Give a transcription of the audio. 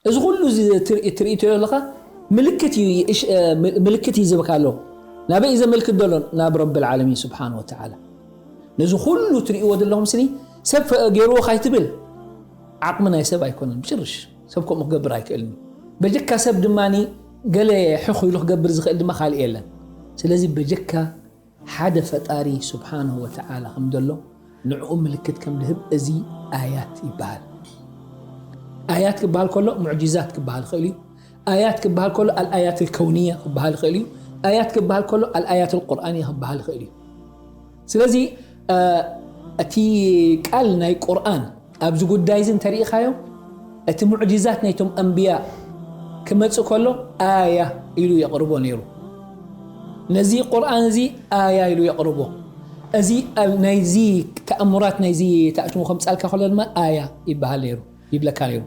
እዚ ኩሉ እዚ ትርኢ- ትርኢ ትሪኦ ኣለኻ ምልክት እዩ። ምልክት እዩ ዝብካ ኣሎ። ናበይ እዩ ዘመልክት ዘሎ? ናብ ረብል ዓለሚን ስብሓን ወተዓላ። ነዚ ኩሉ ትርእይዎ ዘለኹም ስኒ ሰብ ገይርዎ ካይትብል፣ ዓቕሚ ናይ ሰብ ኣይኮነን ብጭርሽ። ሰብ ከምኡ ክገብር ኣይክእልን እዩ። በጀካ ሰብ ድማ ገለ ሕኽ ኢሉ ክገብር ዝኽእል ድማ ካልእ የለን። ስለዚ በጀካ ሓደ ፈጣሪ ስብሓንሁ ወተዓላ ከም ዘሎ ንዕኡ ምልክት ከም ዝህብ እዚ ኣያት ይበሃል። ኣያት ክበሃል ከሎ ሙዕጂዛት ክበሃል ይኽእል እዩ። ኣያት ክበሃል ከሎ ኣልኣያት ልከውንያ ክበሃል ይኽእል እዩ። ኣያት ክበሃል ከሎ ኣልኣያት ልቁርኣንያ ክበሃል ይኽእል እዩ። ስለዚ እቲ ቃል ናይ ቁርኣን ኣብዚ ጉዳይ እዚ እንተሪኢኻዮ፣ እቲ ሙዕጂዛት ናይቶም ኣንብያ ክመጽእ ከሎ ኣያ ኢሉ የቕርቦ ነይሩ። ነዚ ቁርኣን እዚ ኣያ ኢሉ የቕርቦ። እዚ ናይዚ ተኣምራት ናይዚ ተኣሽሙ ከምጻልካ ከሎ ድማ ኣያ ይበሃል ነይሩ፣ ይብለካ ነይሩ።